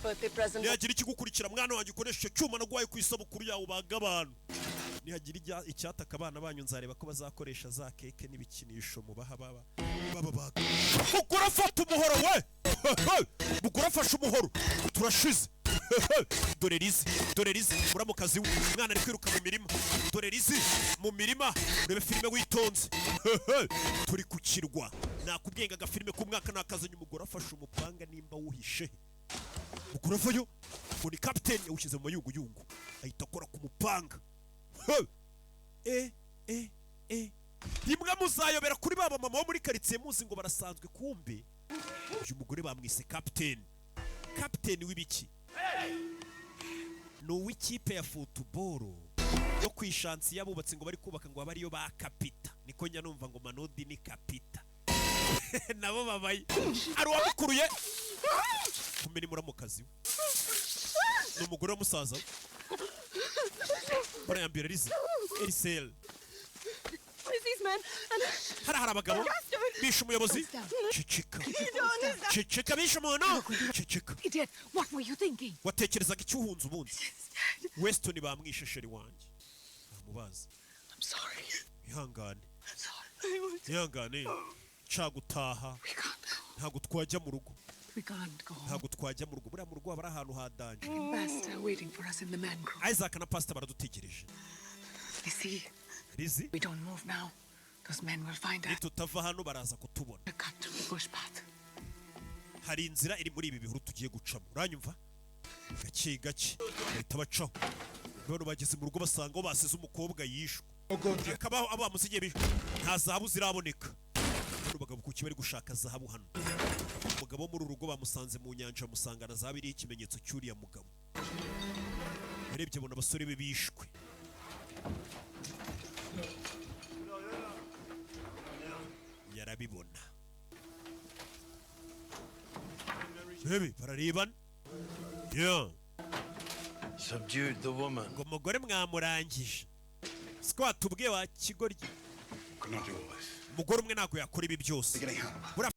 Birthday present. Nihagira ikigukurikira, mwana wanjye, ukoresha icyo cyuma naguhaye ku isabukuru yawe ubaga abantu. Nihagira icyataka abana banyu, nzareba ko bazakoresha za keke n'ibikinisho mubaha baba bababaga. Mugore afata umuhoro we. Mugore afashe umuhoro, turashize. Dore Lizi, dore Lizi, muramukazi we. Umwana ari kwiruka mu mirima. Dore Lizi mu mirima. Urebe filime witonze. Turi ku kirwa, nakubwiye ngo agafilime k'umwaka nakazanye. Umugore afashe umupanga, nimba wuhishe. Mugore avayo ngo ni kapiteni, yawushyize mu mayunguyungu, ahita akora ku mupanga. He! E e e, rimwe muzayobera kuri ba mama bo muri karitsiye muzi ngo barasanzwe, kumbe uyu mugore bamwise kapiteni. Kapiteni w'ibiki? Ni uw'ikipe ya football yo ku ishansi y'abubatsi ngo bari kubaka, ngo abe ariyo ba kapita. Niko njya numva ngo Manodi ni kapita, nabo babaye ari uwamukuruye kumena. Muramukazi we ni umugore wa musaza we, barayambira Rizi Erisel. These men and Hari abagabo bishe umuyobozi. Ceceka, ceceka, bishe umuntu, ceceka. Idiot! What were you thinking? Watekerezaga icyo uhunze ubundi? Weston bamwishe, chéri wanjye bamubazi. I'm sorry. Ihangane. I'm sorry. Ihangane, nshaka gutaha. We can't go. Ntabwo twajya mu rugo. We can't go home. Ntabwo twajya mu rugo, buriya mu rugo haba ari ahantu ha danger. Pastor waiting for us in the mangrove. Isaac na Pastor baradutegereje. You see, Lizi. we don't move now, those men will find us. Nitutava hano baraza kutubona. Cut through the bush path. Hari inzira iri muri ibi bihuru tugiye gucamo, uranyumva? Gake gake bahita bacaho. None bageze mu rugo basanga aho basize umukobwa yishwe, akabaho abo bamusigiye bishwe, nta zahabu ziraboneka. Bano bagabo kuki bari gushaka zahabu hano? Umugabo wo muri uru rugo bamusanze mu nyanja, bamusangana zahabu iriho ikimenyetso cy'uriya mugabo. Yarebye abona abasore be bishwe. Yarabibona bebe bararebana, yeah. Subdued the woman. Ngo umugore mwamurangije, siko watubwiye wa kigoryi? Could not do all this. Umugore umwe ntabwo yakora ibi byose. Getting help. Buriya